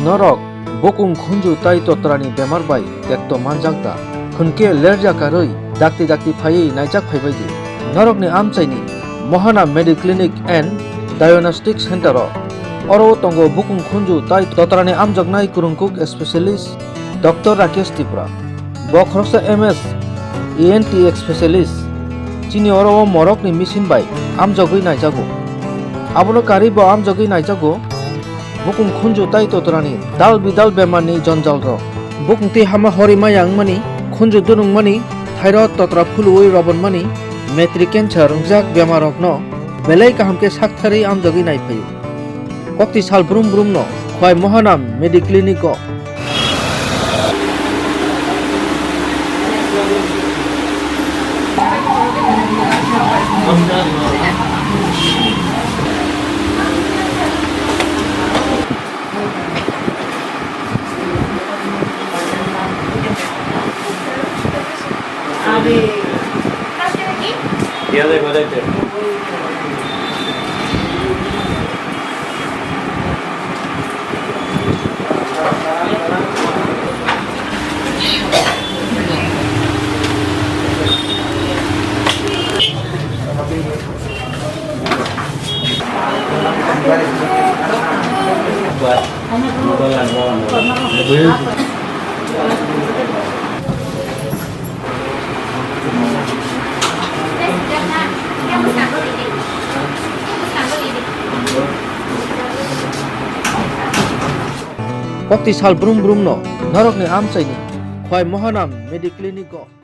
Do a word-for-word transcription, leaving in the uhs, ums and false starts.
Norok bukung khunju tai totrani bemar bai tekto manjak da? Hwnkhe lerja karwi dakti dakti phaiwi naijak phaibai di. Norokni amchaini Mohana Mediclinic and Diagnostic Center o. Oro tongo bukung khunju tai totrani amjoknai kwrwngkuk specialist Doctor Rakesh Tripura. Bo khoroksa M S E N T specialist. Chini oro o morokni machine bai amjogwi naijago. Abono karwi bo amjogwi naijago. Bukung khunju tai totrani dal bidal bemarni jonjal rok. Bukung twi hama horima yang mani, khunju dunung mani, thairok totra phuluwi robon mani, matric cancer wngjak bemar rokno belai kaham khe saktharwi amjogwi naiphaio. Kokti sal brum brum no Khwai Mohana Mediclinic o. Kokti sal brum brum no norokni amchaini Khwai Mohana Mediclinic o.